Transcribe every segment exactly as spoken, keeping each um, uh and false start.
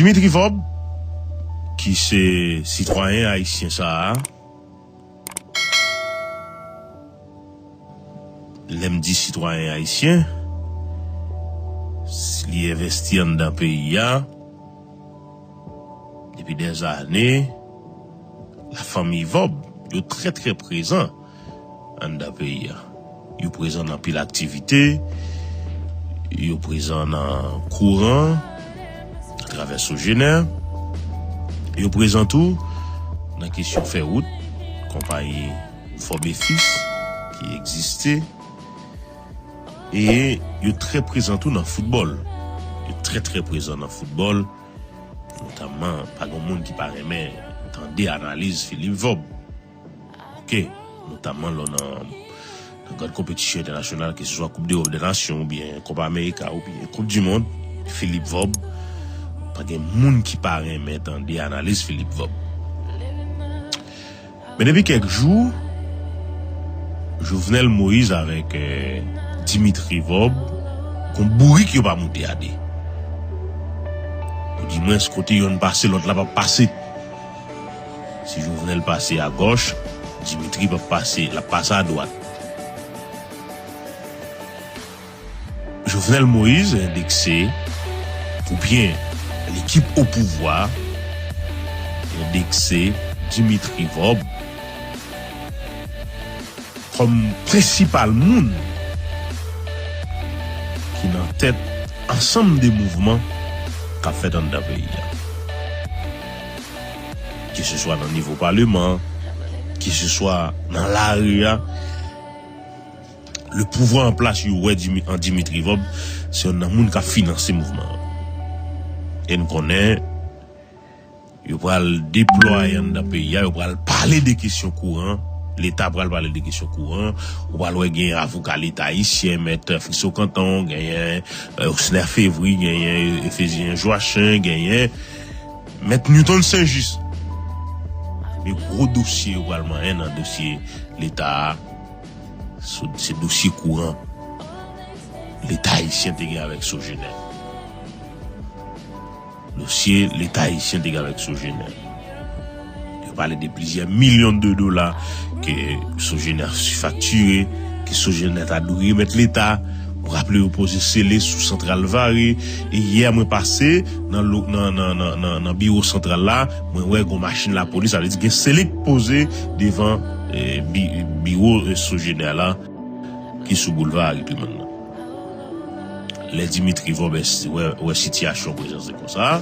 Dimitri Vorbe, ki se sitwayen ayisyen sa a, lè m di sitwayen ayisyen, li envesti anndan peyi a depi dèzane. Lafanmi Vorbe, yo trè, trè prezan anndan peyi a. Yo prezan nan anpil aktivite, yo prezan nan kouran, atravè Sogener, yo prezan tou nan kesyon fè wout, konpayi Vorbe et Fils ki egziste, e yo trè prezan tou nan foutbòl. Yo trè, trè prezan nan foutbòl, notamman, pa gen moun ki pa renmen tande analiz Philippe Vorbe. Ok, notamman lò nan, nan gran konpetisyon entènasyonal, ke se swa Coupe d'Europe des Nations, oubyen Copa America, oubyen Coupe du Monde, Philippe Vorbe, pa gen moun ki pa renmen tande analiz Philippe Vorbe. Men depi kèk jou, Jovenel Moïse avèk, eh, Dimitri Vorbe, gon bourik yo pa moute a de. Ou di mwens kote yonn pase, lòt la p ap pase. Si Jovenel pase agòch, Dimitri p ap pase, l ap pase adwat. Jovenel Moïse endekse, oubyen lekip o pouvwa endekse Dimitri Vorbe kòm prensipal moun ki nan tèt ansanm de mouvman k ap fèt anndan peyi a. Ke se swa nan nivo paleman, ke se swa nan lari a, le pouvwa an plas yo wè Dimi-, an Dimitri Vorbe, se yonn nan moun k ap finanse mouvman an. E n konnen, yo pral deplwaye anndan peyi a, yo pral pale de kesyon kouran, Leta pral pale de kesyon kouran, ou pral wè gen avoka Leta ayisyen, mèt Fritz Ocanton, genyen, eh, Osner Fevry, genyen Ephésien Joachin, genyen mèt Newton Saint-Just. Men gwo dosye yo pral manyen nan dosye Leta a, se, se dosye kouran Leta ayisyen te gen avèk Sogener. Dosye Leta ayisyen te gen avèk Sogener. Yo pale de plizyè milyon de dola ke Sogener faktire, ke Sogener ta dwe remèt Leta. Ou raple yo poze sele sou Santral Vare. E yè mwen pase nan, lo- nan, nan, nan, nan, nan biwo santral la, mwen wè gon machin lapolis, sa vle di gen sele k poze devan, eh, bi- biwo, eh, Sogener la, ki sou boulva Henri Clément nan. Lè Dimitri Vorbe wè, wè sitiyasyon prezan se konsa,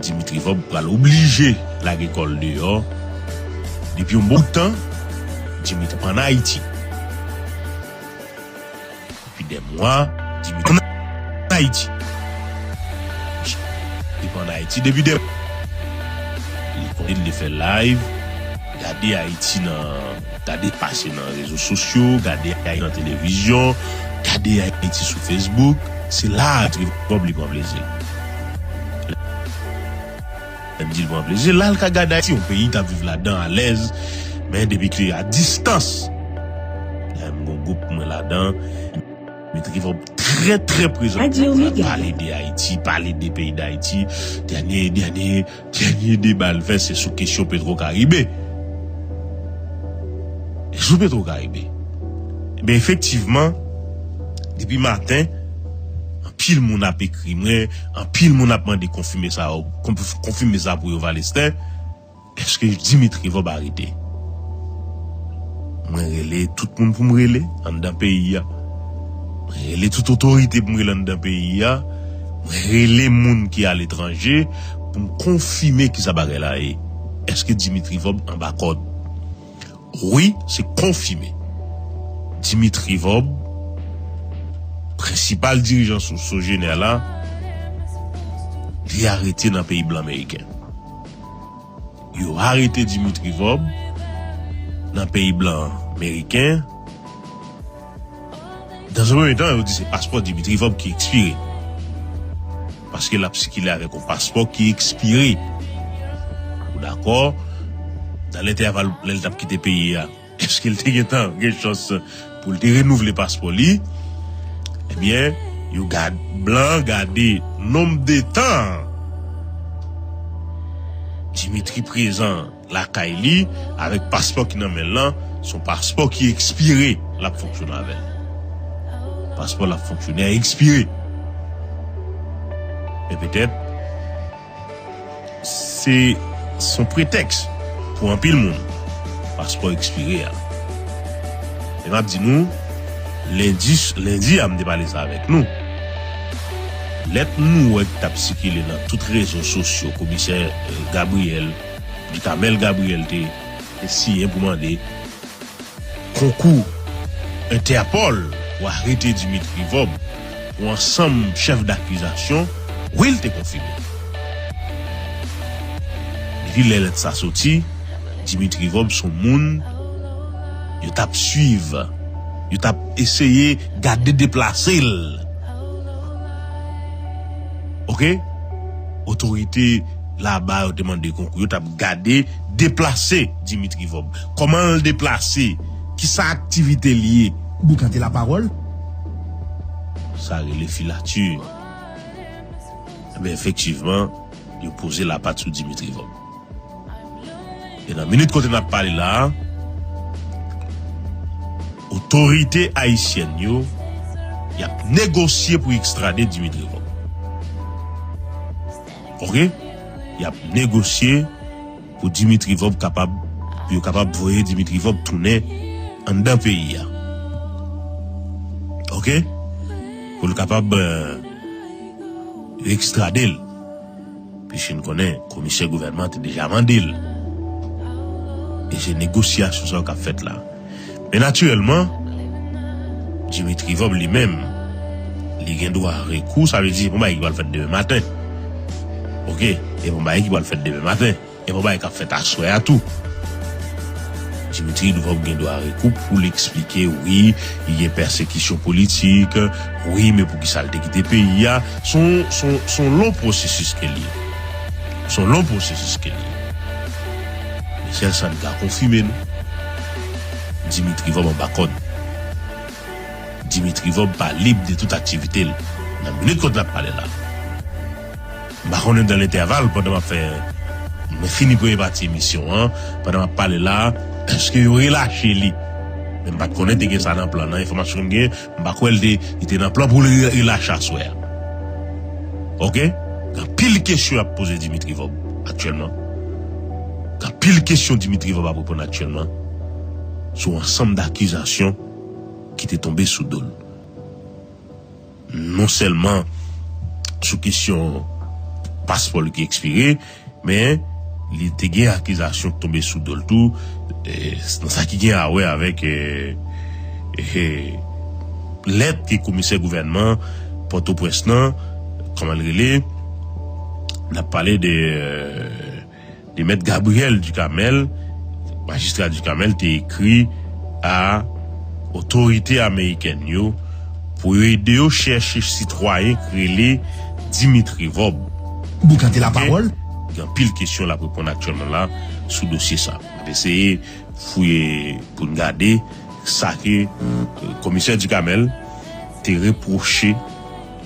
Dimitri Vorbe pral oblije lage kò l deyò. Depi yon bon tan, Dimitri pa ann Ayiti. Depi dè mwa, Dimitri ann Ayiti. Li pa ann Ayiti depi dè mwa. Li konte li fè live, gade Ayiti nan, gade pase nan rezo sosyo, gade Ayiti nan televizyon, gade Ayiti sou Facebook. Se la Dimitri Vorbe li pran plezi. Lè m di l pran plezi, la l ka gade Ayiti, yon peyi l t ap viv ladan alèz, men depi ke a distans. Lè m gon gwoup mwen ladan, Dimitri Vorbe trè, trè prezan. Pale de Ayiti, pale de peyi Dayiti. Dènye, dènye, dènye deba l fè, se sou kesyon Petro Caribe. E sou Petro Caribe. Ebyen, efektivman, depi maten, anpil moun ap ekri mwen, anpil moun ap mande konfime sa, konf- konfime sa pou yo, Valestin. Èske Dimitri Vorbe arete? Mwen rele tout moun pou m rele anndan peyi a. Mwen rele tout otorite pou m rele anndan peyi a. Mwen rele moun ki aletranje pou m konfime kisa bagay la ye. Èske Dimitri Vorbe anba kòd? Wi, se konfime. Dimitri Vorbe, prensipal dirijan sou Sogener la, li arete nan peyi blan meriken. Yo arete Dimitri Vorbe nan peyi blan meriken. Dans un premier temps, yo di se paspò Dimitri Vorbe ki ekspire. Paske l ap sikile avèk yon paspò ki ekspire. Ou dakò? Nan lentèval, lè l t ap kite peyi a, èske l te gentan gen chans pou l te renouvle paspò li? Ebyen, yo gad, blan gade nonb de tan Dimitri prezan lakay li avèk paspò ki nan men l lan, se yon paspò ki ekspire, l ap fonksyone avè l. Paspò l ap fonksyone a ekspire. Men petèt, se, se yon pretèks pou anpil moun, paspò ekspire a. Men m ap di nou, lendi, lendi a, m te pale sa avèk nou. Lèt nou wè ki t ap sikile nan tout rezo sosyo, komisè, eh, Gabriel, Ducamel Gabriel te, te siyen pou mande konkou Entèpòl pou arete Dimitri Vorbe pou ansanm chèf dakizasyon, wi, l te konfime. Depi lè lèt sa soti, Dimitri Vorbe se yon moun yo t ap swiv, yo t ap eseye gade deplase l. Oke? Otorite laba yo te mande konkou, yo t ap gade deplase Dimitri Vorbe. Kòman l deplase? Kisa aktivite l ye? Boukante lapawòl. Sa rele filati. Ebyen, efektivman, yo poze lapat sou Dimitri Vorbe. E nan minit kote n ap pale la a, otorite ayisyèn yo, y ap negosye pou ekstrade Dimitri Vorbe. Oke? Y ap negosye pou Dimitri Vorbe kapab, pou yo kapab voye Dimitri Vorbe tounen anndan peyi a. Oke? Pou l kapab, eh, yo ekstrade l. Piske n konnen komisè gouvènman te deja mande l. E se negosyasyon sa yo k ap fèt la. Men natirèlman, Dimitri Vorbe li menm, li gen dwa rekou, sa vle di, se pa yon bagay ki pral fèt demen maten. Oke, se pa yon bagay ki pral fèt demen maten. Se pa yon bagay k ap fèt aswè a tou. Dimitri Vorbe gen dwa rekou pou l eksplike, wi, li gen pèsekisyon politik, wi, men poukisa l te kite peyi a? Se yon, se yon, se yon long pwosesis ke l ye. Se yon long pwosesis ke l ye. Men sèl sa n ka konfime nou, Dimitri Vorbe anba kòd. Dimitri Vorbe pa lib de tout aktivite l nan minit kote n ap pale la. M pa konnen dan lentèval, pandan m ap fè, mwen fini premye pati emisyon an, pandan m ap pale la, èske yo relache li? Men m pa t konnen te gen sa nan plan nan, enfòmasyon m gen, m pa kwè l te, li te nan plan pou l re-, relache aswè a. Oke? Gen anpil kesyon y ap poze Dimitri Vorbe aktyèlman. Gen anpil kesyon Dimitri Vorbe ap reponn aktyèlman sou ansanm dakizasyon ki te tonbe sou do l. Non sèlman sou kesyon paspò l ki ekspire, men li te gen akizasyon ki tonbe sou do l tou, eh, nan sa ki gen a wè avèk, eh, eh, lèt ke komisè gouvènman Pòtoprens nan, kòman l rele, n ap pale de, eh, de Mèt Gabriel Ducamel, majistra Ducamel te ekri a otorite amerikèn yo pou yo ede yo chèche sitwayen k rele Dimitri Vorbe. Boukante lapawòl. Gen anpil kesyon l ap reponn aktyèlman la sou dosye sa. N ap eseye fouye pou n gade sa ke, eh, komisè Ducamel te repwoche,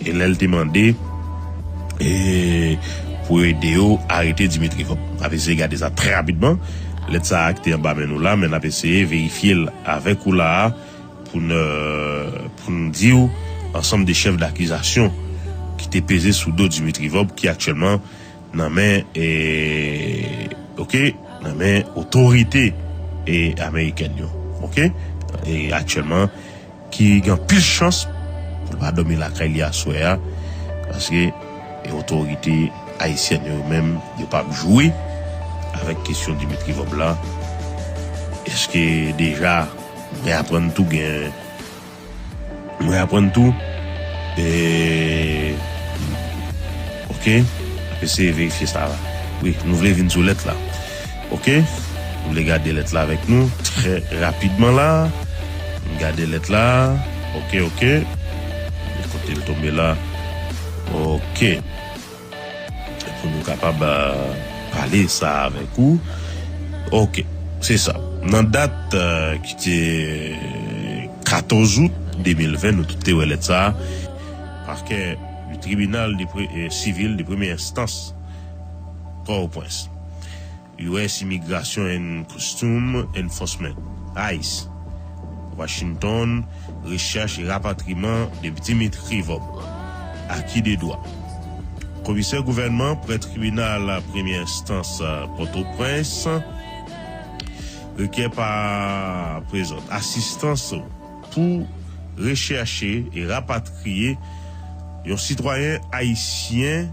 e lè l te mande, e, pou yo ede yo arete Dimitri Vorbe. N ap eseye gade sa trè rapidman. Lèt sa a ki te anba men nou la, men n ap eseye verifye l avèk ou la a pou n, pou n di w ansanm de chèf dakizasyon ki te peze sou do Dimitri Vorbe ki aktyèlman nan men, e, oke, nan men otorite, e, amerikèn yo, oke? E aktyèlman, ki gen anpil chans pou l pa dòmi lakay li aswè a, paske, e, otorite ayisyèn yo menm, yo p ap jwe avèk kesyon Dimitri Vorbe la. Èske deja mwen aprann tou gen Mwen aprann tou. E, oke. N ap eseye verifye sa la. Wi, nou vle vin sou lèt la. Oke. Nou vle gade lèt la avèk nou. Trè rapidman la. Nou gade lèt la. Oke, oke. Kote l tonbe la. Oke. Pou nou kapab, euh, pale sa avèk ou. Oke, se sa. Nan dat, euh, ki te katòz out de mil ven, nou tout te wè lèt sa. Pakè du tribinal de pre-, euh, sivil de premyè enstans Pòtoprens. U S Immigration and Custom Enforcement, ice, Washington, rechèch e rapatriman de Dimitri Vorbe. Aki de dwa. Komisè gouvènman prè tribinal premyè enstans Pòtoprens rekè pa prezant asistans pou rechèche e rapatriye yon sitwayen ayisyen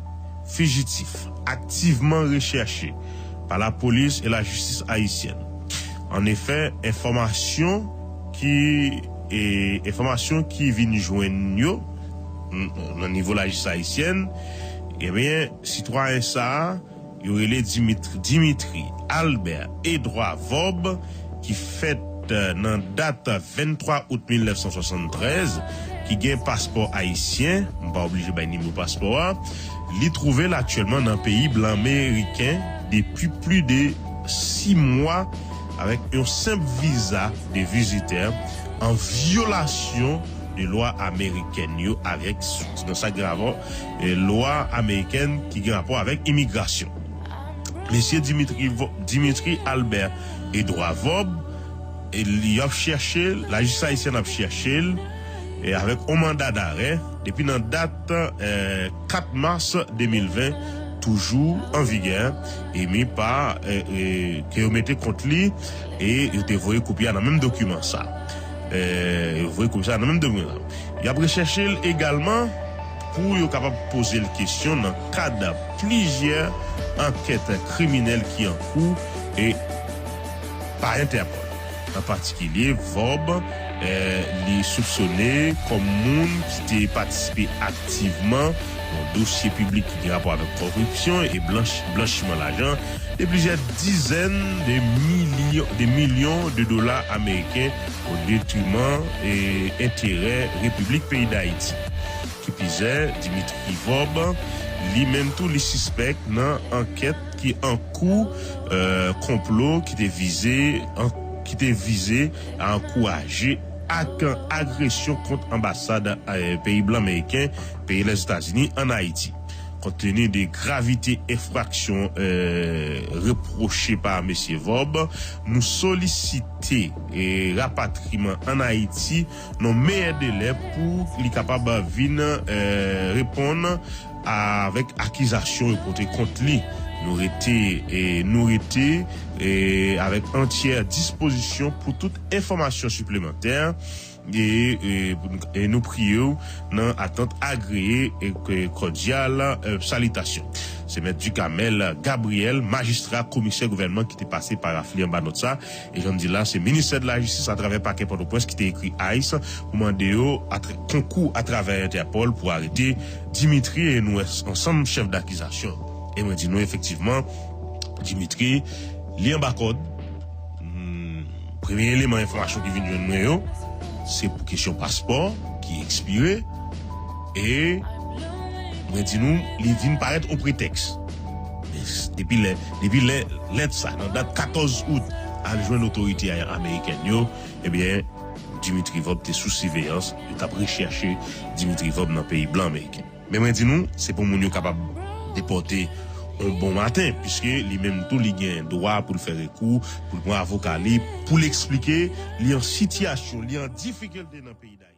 fijitif aktivman rechèche pa lapolis e lajistis ayisyèn. Annefè, enfòmasyon ki e enfòmasyon ki vin jwenn yo n- nan nivo lajistis ayisyèn, ebyen, sitwayen sa a, yo rele Dimitri, Dimitri Albert Edouard Vorbe, ki fèt nan dat venntwa out mil nèf san swasanntrèz, ki gen paspò ayisyen, m pa oblije bay nimewo paspò a, li twouve l aktyèlman nan peyi blan meriken depi plis de sis mwa avèk yon senp viza de vizitè an vyolasyon de lwa amerikèn yo avèk, nan sa gravan, eh, lwa amerikèn ki gen rapò avèk imigrasyon. Mesye Dimitri, Vo- Dimitri Albert Edouard Vorbe, e li ap chèche l, lajistis ayisyèn ap chèche l, e avèk yon manda darè, depi nan dat eh, kat mas de mil ven, toujou an vigè, emi pa eh, eh, ke yo mete kont li, e yo te voye kopi a nan menm dokiman sa. Eh, yo voye kopi sa nan menm dokiman sa. Y ap rechèche l egalman pou yo kapab poze l kesyon nan kad plizyè ankèt kriminèl ki an kou e pa Entèpòl. An patikilye, Vorbe eh, li soupsone kòm moun ki te patisipe aktivman nan dosye piblik ki gen rapò avèk kòripsyon e blanch- blanchiman lajan de plizyè dizèn de milyon, de milyon de dola ameriken o detriman e enterè Repiblik peyi Dayiti. Ki pizè, Dimitri Vorbe, li menm tou, li sispèk nan ankèt ki an kou, eh, konplo ki te vize, an- ki te vize a ankouraje ak agresyon kont anbasad eh, peyi blan meriken, peyi Lèzetazini ann Ayiti. Konte tini de gravite enfraksyon eh, repwoche pa mesye Vorbe, nou solisite eh, rapatriman ann Ayiti nan meyè delè pou li kapab vin eh, reponn avèk akizasyon yo pote kont li. Nou rete, eh, nou rete eh, avèk antyè dispozisyon pou tout enfòmasyon siplemantè. E, e, pou nou- e nou priye w nan atant agreye e ke- kòdyal eh, salitasyon. Se Mèt Ducamel Gabriel, majistra komisè gouvènman ki te pase paraf li anba nòt sa. E jan m di la, se Ministè de la Jistis atravè pakè Pòtoprens ki te ekri ice pou mande yo atra- konkou atravè Entèpòl pou arete Dimitri e nou wè ansanm chèf dakizasyon. E mwen di nou efektivman, Dimitri, li anba kòd. Hmm, premye eleman enfòmasyon ki vin jwenn mwen yo, se pou kesyon paspò ki ekspire. E mwen di nou, li vin parèt yon pretèks. Men s- depi lè, depi lè lèt sa, nan dat katòz out, al jwenn otorite a- amerikèn yo, ebyen, Dimitri Vorbe te sou siveyans, yo t ap rechèche Dimitri Vorbe nan peyi blan ameriken. Men mwen di nou, se pou moun yo kapab depòte yon bon maten, piske li menm tou, li gen dwa pou l fè rekou, pou l pran avoka li, pou l eksplike li an sitiyasyon, li an difikilte nan peyi Dayiti.